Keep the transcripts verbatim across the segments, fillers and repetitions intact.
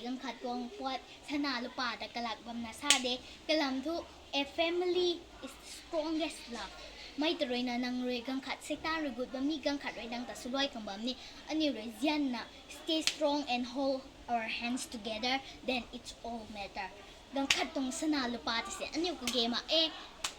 Ganv khat tuang puat sana lupa ta kalak bamna sa de. Kalam thu, a family is the strongest love. Mei ta ruina nang rui ganv khat Satan rui gut bam ni, ganv khat rui nang ta swluai khang bam ni. Aniu rui zianna stay strong and hold our hands together, then it's all matter. Ganv khat tuang sana lupa ta se aniu kage mak e.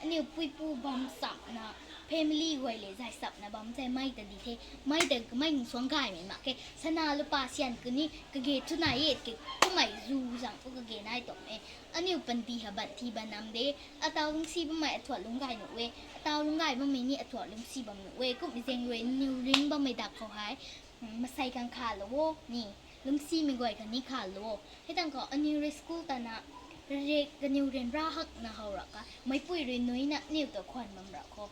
Aniu puipu bam sapna, family guay le zay sapna bam tei mei ta di the. Mei ta mei nung suang gaymei mak khe. Sana lupa sian kuni kage thu nai e ke, kumei zu zang thu kage nai tuang e. Aniu panty ha ban thi ban nam de. Atau lungcsi bammei athuat lungc gay nuh e. Atau lungc gay bammei ni athuat lungcsi bam nuh e. Kum zeng rui niu ring bammei dak khou hei, masei khang khalou o ni, lungcsimei guay khang ni khalou o. Hei tang khou aniu rui school tana, re kaniw ryanra hakna how ra ka, meicpui rui nuina aniu ta khwan bam ra khou,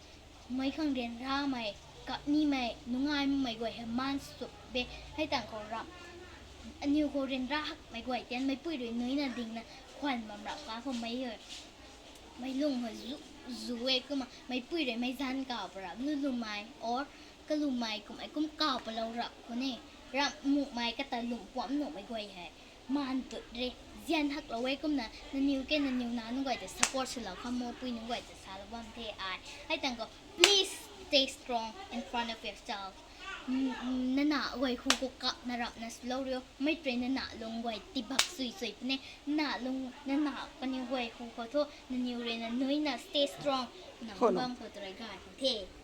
meic khang ryanramei, kapnimei, nungai makmei guay hei maan suk de. Hei tang khou ra, aniu khou ryanra hakmei guay tian meicpui rui nuina dingna khwan bam ra ka khou mei mei lung hei zu, zu e kumna meicpui rui mei zanc kaw para lulumei or kalumei kummei kum kaw palou ra khou ni, ramh mukmei kata lum puamc nuhmei guay hei maan tut re, zian haklou e. Kumna nangniw ke nangniw na nunc guay ta support swlou kham o, pui nunc guay ta salou bam the ai. Hei tang khou, please stay strong in front of your child. Nana guay hu khou kapna rapna swlou rio, mei rui nana lung guay tibak sui sui puni, nana lung nana kaniw guay hu khou thu nangniw rui na nuina stay strong, nang bam khou tu rui gay khou the.